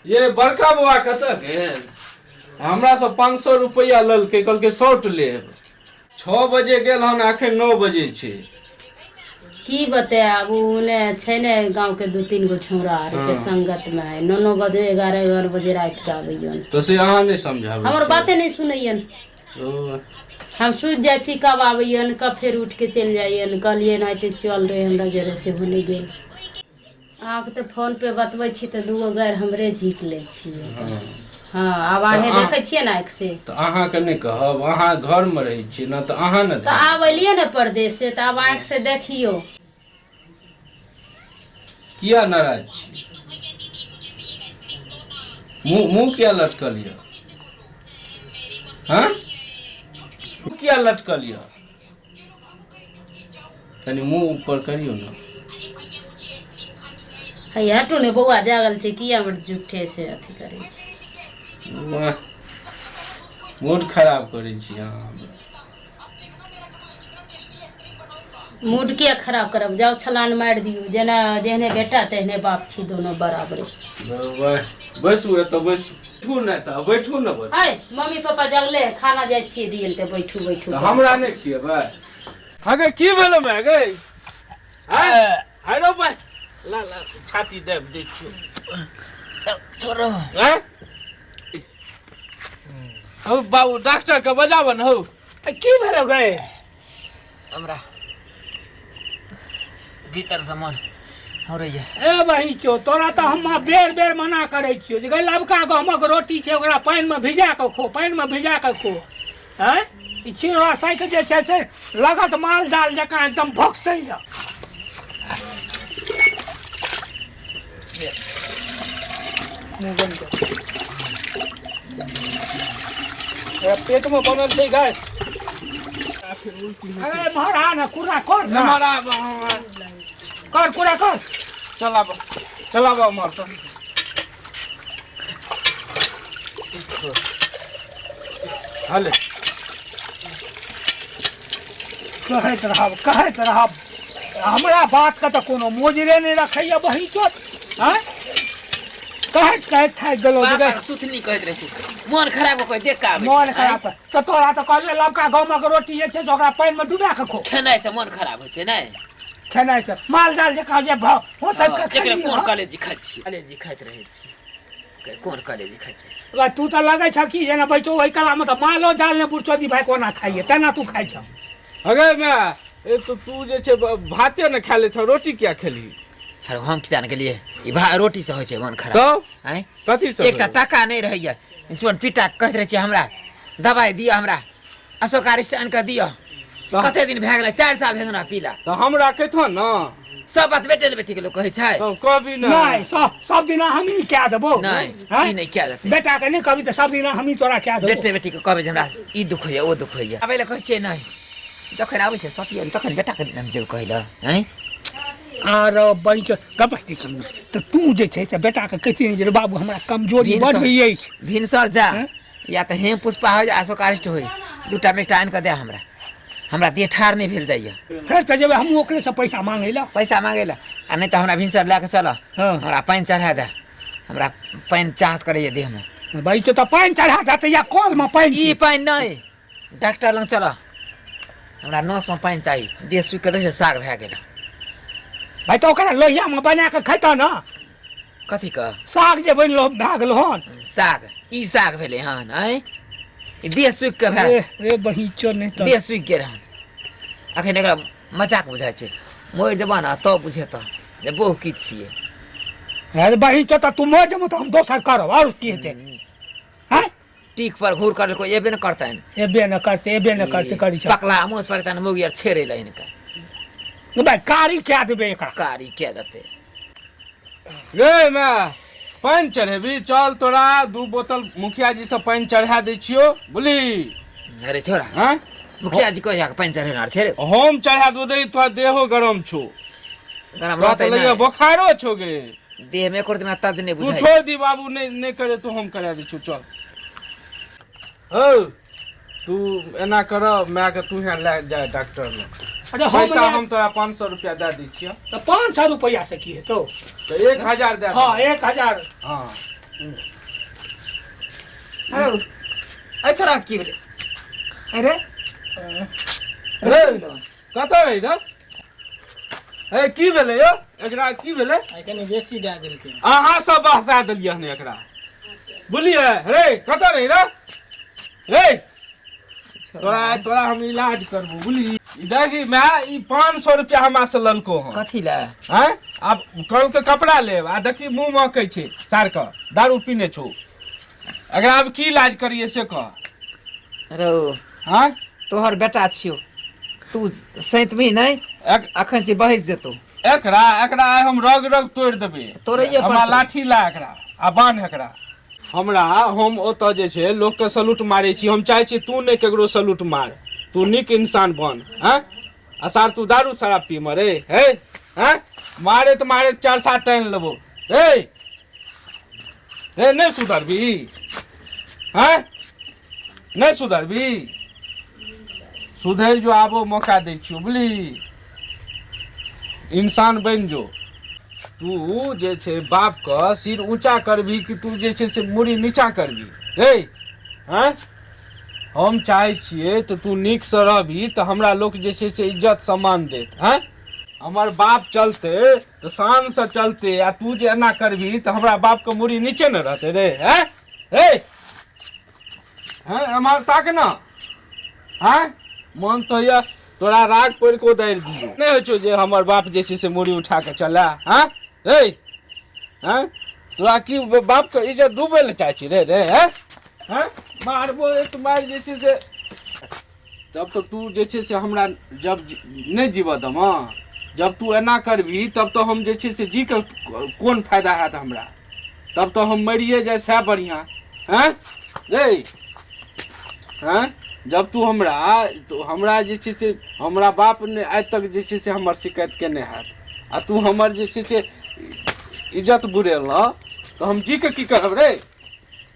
ये बड़का बौआ कतऽ गेल? हमरा से 500 रुपैआ लेलकै, कहलकै शर्ट लेब। 6 बजे गेल हन, अखन 9 बजे छै। की बतायब, ओ ने छै ने गाँव के दू तीन गो छौड़ा आर के संगत में है, 9-9 बजे 11-11 बजे राति के आबैयन। तऽ से अहाँ नहि समझाबै हमर छियै? बाते नहि सुनैयन। ओ। हम सुति जाइ छी, कब आबैयन कब फेर उठि के चलि जाइयन। कहलियै एनाहिते चल रे हमरा जरे, सेहो नहि गेल। अहाँके तऽ फोन पे बतबै छी तऽ दूगो गारि हमरे झीक लै छियै। हँ, आब अहें देखै छियै ने आँखि से। तऽ अहाँके नहि कहब, अहाँ घरमे रहै छियै ने, तऽ अहाँ ने तऽ आब एलियै ने परदेश से, तऽ आब आँखि से देखियौ। किया नाराज छी? मुँह मुँह किया लटकल यऽ? हँ, किया लटकल यऽ? कनि मुँह ऊपर करियौ ने। हे हटू ने बौआ, जागल छै। किया हमर झूठे से अथी करै छी? वाह, मूड खराब करै छी अहाँ हमरा। मूड किया खराब करब? जाउ छलान मारि दियौ। जेना जेहने बेटा तेहने बाप छी, दोनो बराबरे। वाह, बैसू एतऽ, बैसू। बैठू ने तऽ, बैठू ने, बैठू। है मम्मी पापा जगले है, खाना जाइ छियै दियल तऽ बैठू बैठू। तऽ हमरा नहि खिएबै? अगे की भेलो माय गे? हाय रो भाई, ला ला छाती दाबि दै छियौ। छोड़ो। आँय हौ बाबू, डॉक्टर के बजाबऽ ने हौ। की भेलो गे? हमरा भीतर से मन हौरैया। ए बही चो, तोरा तऽ हम बेर बेर मना करै छियौ जे गे लबका गहूमक रोटी छै, ओकरा पानिमे भिजा कऽ खो, पानिमे भिजा कऽ खो। आँय, ई छिनरा साइक जे छै से लगत माल जाल जकाँ एकदम भोकसैया। मुँह बंद कर। एकरा पेटमे बनल छै गैस। अरे महाराज ने कुरा कर ना। एम्हर आब। कर कुरा कर। चलाब चलाब उम्हर से। हले। कहैत रहब, कहैत रहब, हमरा बातके तऽ कोनो मोजरे नहि रखैया बही चोट। आँय, कहैत कहैत थाकि गेलहुँ। बाप के सुथनी कहैत रहै छै, मन खराब कऽ देख कऽ आबै छै। मन खराब तऽ तोरा तऽ कहलियै लबका गहूमक रोटी जे छै से ओकरा पानिमे डुबा कऽ खो। खेनाइ से मन खराब होइ छै नहि? खेनाइ से माल जाल जकाँ जे भऽ हो सब के। एकरा कोन कॉलेज खाइ छी? कॉलेज खाइत रहै छी, कोन कॉलेज खाइ छी? तू तऽ लगै छ कि जेना बैठो ओहि कला मे तऽ मालो जाल ने बुढ़चोदी भाई कोना खाइए तेना तू खाइ छ। अगे माय, ए तो तू जे छै भाते ने खा लेत, रोटी किया खेलही? अरे हम किया ने गेलियै, ई भा रोटी से होइ छै मन खराब। तब आँय, कथी से? एकटा टाका नहि रहैया। चोन पिटा कहैत रहै छै हमरा दबाइ दिअ, हमरा अशोक अरिष्ट आनि कऽ दिअ। कते दिन भए गेलै? 4 साल भए गेल हमरा पीला। तऽ हमरा कहितो ने। सब बात बेटे ने बेटी के लोक कहै छै। तब कहबी ने। नहि, सब दिना हमही कए देबौ। नहि। आँय? ई नहि कए देतै। बेटा के नहि कहबी तऽ सब दिना हमही तोरा कए देबौ। बेटे बेटी के कहबै जे हमरा ई दुख होइया, ओ दुख होइया, आबै लए कहै छियै नहि। जखन आबै छै सटियल तखन बेटा के हम जेबै कहै लए। आँय आर बहिन गप, तऽ तू जे छै से बेटा के कहितियै जे बाबू हमरा कमजोरी बड्ड अछि। भिनसर जा या तऽ हेम पुष्पा होइ या अशोक अरिष्ट होइ, दूटा मे एकटा आनि कऽ दे हमरा। हमरा देह ठाढ़ नहि भेल जाइया। फेर तऽ जेबै हमहूँ ओकरे से पैसा मांगै लए। पैसा मांगै लए आ नहि तऽ हमरा भिनसर लए कऽ चलऽ। हमरा पानि चढ़ा दे, हमरा पानि चाहत करैया देहमे। भाइ तऽ पानि चढ़ा देतै या कलमे पानि ई पानि नहि, डॉक्टर लग चलऽ, हमरा नसमे पानि चाही। देह सुखि कऽ देखै साग भए गेल। भाइ तऽ ओकरा लोहियामे बना कऽ खैतऽ ने। कथी के साग जे बनलो भए गेल हन? साग, ई साग भेलै हन? आँय, ई देह सुखि कऽ भेल। रे रे बहीचो नहि तऽ देह सुखि गेल हन। अखन एकरा मजाक बुझाइ छै। मरि जेबह ने तब बुझेतह जे बहु की छियै। अरे बहीचो, तऽ तू मरि जेबह तऽ हम दोसर करब, आओर की हेतै? आँय, टीक पर घूर करलको, एबे ने करतनि। एबे ने करतै, एबे ने करतै, करी छ। पकला मोस पर तन मौगी आर छेड़े लै हिनका। भाइ कारी कए देबै एकरा। कारी कए देतै। रे माय, पानि चढ़ेबी? चल तोरा 2 बोतल मुखिया जी से पानि चढ़ा दै छियौ, बुझली? अरे छोड़ा। हाँ? मुखिया जी कहिया के पानि चढ़ेना छै रे? हम चढ़ा दो दे, तोरा देहो गरम छौ। गरम तोरा रहतै तऽ लगैया नहि। बोखारो छौ गे। देह में एको दिन तज नहि तू बुझाइ। छोड़ दी बाबू, नहीं नहीं करे तो हम करा दै छियौ, चल। हौ, तू एना कर, माय के तू यहाँ लए जा डॉक्टर लग। अरे हम पैसा हम तोरा 500 रुपया दए दै छियौ। तऽ 500 रुपैआ से की हेतौ? तऽ 1000 दए। हँ, 1000। हँ। हौ एहि छोरा की भेलै अरे रे कतऽ रही रे हे की भेलै यौ एकरा की भेलै आइ कनि बेसी दए देलकै अहाँ सब बहसा देलियै हन एकरा बुझलियै रे कतऽ रही रे रे तोरा तोरा हम इलाज करबो बुझली ई देखी माय ई 500 रुपया हमरा से ललको हन कथी लए आँय आब कहलकै कपड़ा लेब आ देखी मुँह महकै छै सारके दारू पीने छौ एकरा आब की इलाज करियै से कह रौ आँय तोहर बेटा छियौ तू सैतबही नहि अखन से बहसि जेतौ एकरा एकरा आइ हम रग रग तोड़ि देबै तोड़ैये हमरा पड़तौ। लाठी ला एकरा आ बान्ह एकरा हमरा हम ओतऽ जे छै लोकके सल्यूट मारै छी हम चाहै छी तू नहि ककरो सल्यूट मार तू नीक इंसान बन हँ आ सार तू दारू शराब पी मरे हे हँ मारैत मारैत चार सात टानि लेबो हे हे नहि सुधरबी हँ नहि सुधरबी सुधरि जो आबो मौका दै छियौ बुझली इंसान बनि जो तू जे छै बापके सिर ऊँचा करबी कि तू जे छै से मूड़ी नीचा करबी रे हँ हम चाहै छियै तऽ तू नीकसँ रहबी तऽ हमरा लोक जे छै से इज्जत सम्मान देत हँ हमर बाप चलते तऽ शानसँ चलते आ तू जे एना करबी तऽ हमरा बापके मूड़ी नीचे ने रहतै रे हँ रे हँ एम्हर ताक ने हँ मन तऽ यऽ तोरा राग पड़ि कऽ उतारि दियौ नहि होइ छौ जे हमर बाप जे छै से मूड़ी उठा कऽ चलै हँ रे हँ तोरा की बापके इज्जत डूबै लए चाहै छी रे रे हँ हँ मारबो एक मारि जे छै से तब तऽ तू जे छै से हमरा जब नहि जीबऽ देबऽ जब तू एना करबही तब तऽ हम जे छै से जी कऽ कोन फायदा हैत हमरा तब तऽ हम मरिए जाय सएह बढ़िआँ हँ रे हँ जब तू हमरा तो हमरा जे छै से हमरा बाप ने आइ तक जे छै से हमर शिकायत केने हैत आ तू हमर जे छै से इज्जत बुरेलह तऽ हम जी के की करब रे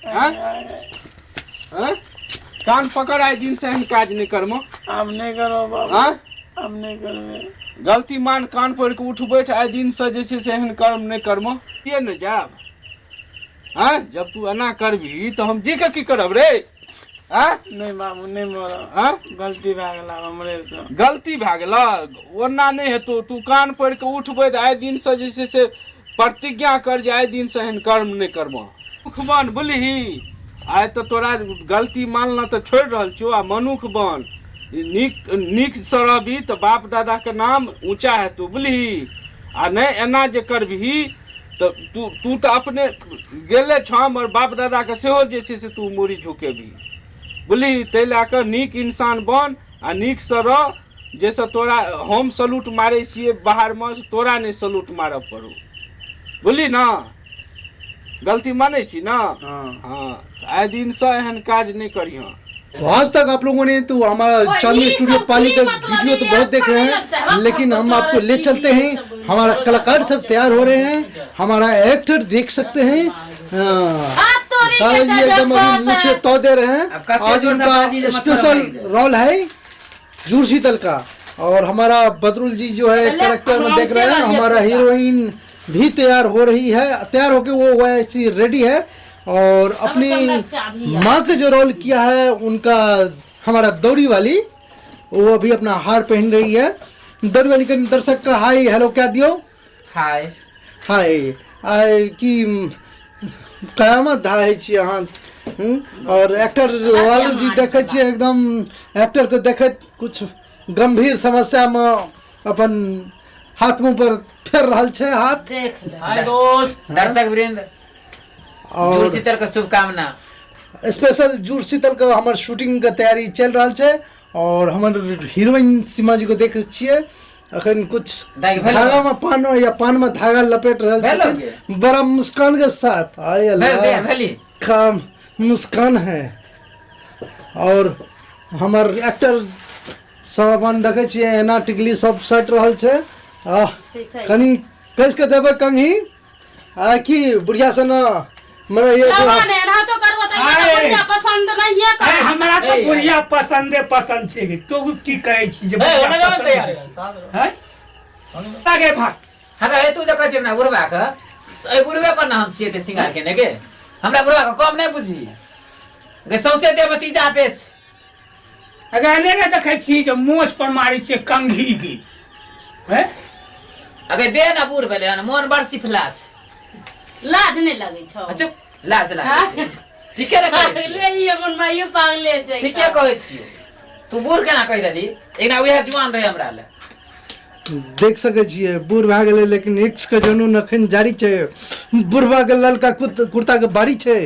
हँ हँ कान पकड़ आइ दिन से एहन काज नहि करमो आब नहि करब बाबू हँ आब नहि करबै गलती मान कान पकड़ के उठ बैठ आइ दिन से जे छै से एहन कर्म नहि करमो किए नहि जायब हँ जब तू एना करबही तऽ हम जी के की करब रे हँ नहि बाबू नहि मरब हँ गलती भए गेल आब हमरेसँ गलती भए गेल ओना नहि हेतौ तू कान पड़ि कऽ उठबै तऽ आइ दिनसँ जे छै से प्रतिज्ञा कर जे आइ दिनसँ एहन कर्म नहि करबह मनुख बन बुझलिही आइ तऽ तोरा गलती मानलह तऽ छोड़ि रहल छियौ आ मनुख बन नीक नीकसँ रहबही तऽ बाप दादाके नाम ऊँचा हेतौ बुझलिही आ नहि एना जे करबही तऽ तू तू तऽ अपने गेले छह मगर बाप दादाके सेहो जे छै से तू मूड़ी झुकेबही बुझलिही ताहि लए कऽ नीक इंसान बन आ नीकसँ रह जाहिसँ तोरा हम सल्यूट मारै छियै बाहरमे से तोरा नहि सल्यूट मारऽ पड़ौ बुझली ने गलती मानै छी ने हँ तऽ आइ दिनसँ एहन काज नहि करिहऽ तो आज तक आप लोगों ने तो हमारा चांदनी ये स्टूडियो सब पाली की का मतलब वीडियो तो ये बहुत देख अच्छा रहे नहीं लगता है। हैं लेकिन हम आपको आपको ले सारा चलते चीज़ हैं ये सब हमारा कलाकार सब तैयार हो रहे हैं हमारा एक्टर देख सकते हैं हाँ, हाथ तोड़ी के दादाजी एकदम गजब अभी बात मुझे है। तो दे रहे अब हैं कते आज जोर से इनका बाजी जे मतलब स्पेशल लागि जाए। रोल है जूर शीतल का और हमारा बदरुल जी जो है पहले कैरेक्टर में देख रहे हैं हमसे हमारा वाली हीरोइन भी तैयार हो रही है तैयार होके वो वैसी रेडी है और अपनी चाबी है। माँ का जो रोल किया है उनका हमारा दौरी वाली वो अभी अपना हार पहन रही है दौरी वाली के दर्शक का हाय हेलो क्या दियो हाय हाय आइ की कयामत ढाहै छी अहाँ और एक्टर लालू जी देखै छियै एकदम एक्टर के देखैत कुछ गंभीर समस्या मे अपन हाथ मुँह पर फेर रहल छै हाथ देख ले हाय दोस्त दर्शक वृंद और जुड़ शीतल के शुभकामना स्पेशल जुड़ शीतल के हमर शूटिंग के तैयारी चलि रहल छै और हमर हीरोइन सीमा जी को देख छियै अखन कुछ दाइ भेल धागा में पान या पान में धागा लपेट रहल भेल छथिन बड़ा मुस्कान के साथ आय भेल अल्लाह दे भेली का मुस्कान है और हमर एक्टर सब अपन देखै छियै एना टिकली सब सटि रहल छै आह से सही। कनि कसि कऽ देबै कंघी आ की बुढ़िया सन मने ये जो लबन एना तो करबो त ये अरे। तो बुढ़िया पसंद नहीं है अरे करे हमरा तऽ बुढ़िया पसंदे पसंद छै गे। तू की कहै छी जे ए, बुढ़िया ओने जाओ पसंद तैयार नहि छै? हैं? आगे भाग हँ हे तू जे कहै छै अपना बुढ़बा के एहि बुढ़बे पर ने हम छियै ते सिंगार केने के हमरा बुढ़वा के कम नहि बुझी गे सौंसे देह भतीजा पेच अगर नहि ने देखै छी जे मोछ पर मारै छियै कंघी गे हैं अगे देह ना बूढ़ भेलै हन मोन बड़ सिफला छै लाज नहि लगै छौ अच्छा लाज लागै छै ठीके ने कहै छियै पागले ही अपन माइयो पागले छै ठीके कहै छियौ तू बूढ़ केना कहि देली एकरा उएह जुआन रहै हमरा लए देख सकै छियै बूढ़ भए गेलै लेकिन इक्स के जुनून अखन जारी छै बुढ़वा के ललका कुर्ता के बारी छै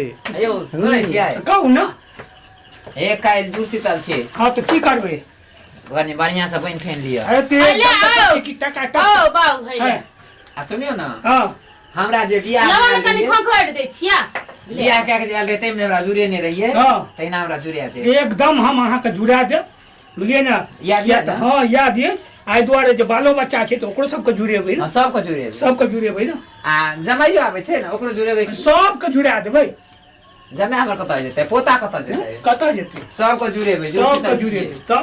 यौ सुनै छियै कहू ने हे काल्हि जुड़ शीतल छै हँ तऽ की करबै कनि बढ़िआँ से बनि ठानि लिअ अरे ते ले आओ। की टका टक ओ बाउ है हैं, आ सुनियौ ने हँ हमरा जे बियाह लवन भेल कनि रहियै, खखोरि दै छिया बियाह कए के जे आयल रहियै ताहिमे हमरा जुड़े नहि रहियै हँ। तहिना हमरा जुड़े दे एकदम हम अहाँके जुड़ा देब बुझलियै ने याद किया यऽ तऽ ने? हँ याद अछि एहि दुआरे जे बालो बच्चा छै तऽ ओकरो सबके जुड़ेबै ने हँ, सबके जुड़ेबै सबके जुड़ेबै ने आ जमाइयो आबै छै ने ओकरो जुड़ेबै की? सबके जुड़ा देबै जमाइ हमर कतऽ जेतै पोता कतऽ जेतै कतऽ जेतै सबके जुड़ेबै जुड़ सबके शीतल छियै। जुड़ेबै तऽ